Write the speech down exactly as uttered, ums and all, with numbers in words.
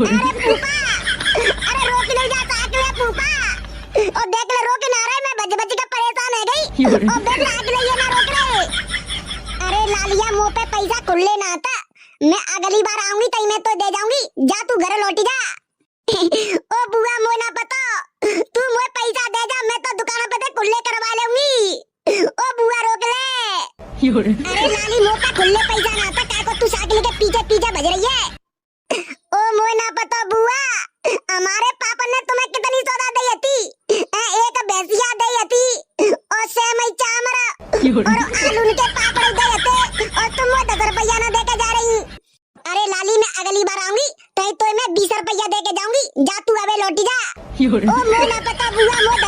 अरे फूफा, अरे रोक ले जा साइकिल है फूफा। ओ देख ले, रोक ना रे, मैं बज बज के परेशान है गई। ओ देख साइकिल ये ना रोक रे। अरे लालिया, मुँह पे पैसा खुल्ले ना था, मैं अगली बार आऊंगी तई मैं तो दे जाऊंगी, जा तू घर लौटी जा। ओ बुआ, मोय ना पतो, तू मोय पैसा दे जा, मैं तो दुकान पे से खुल्ले करवा लेऊंगी। ओ बुआ, रोक ले। अरे लाली, मोय पे खुल्ले पैसा ना था, काय को तू साइकिल के पीछे पीछे भज रही है? ओ मोय ना पतो बुआ, हमारे पापा ने तुम्हें कितनी सौदा दी थी? ए, एक भैंसिया दी थी, और सेमई चामर, और आलू के पापड़ दे थे, और तुम वो दस रुपया ना दे के जा रही। अरे लाली, मैं अगली बार आऊंगी, तई तो मैं बीस रुपया दे के जाऊंगी, जा तू अबे लौटी जा। ओ मोय ना पता बुआ, मोय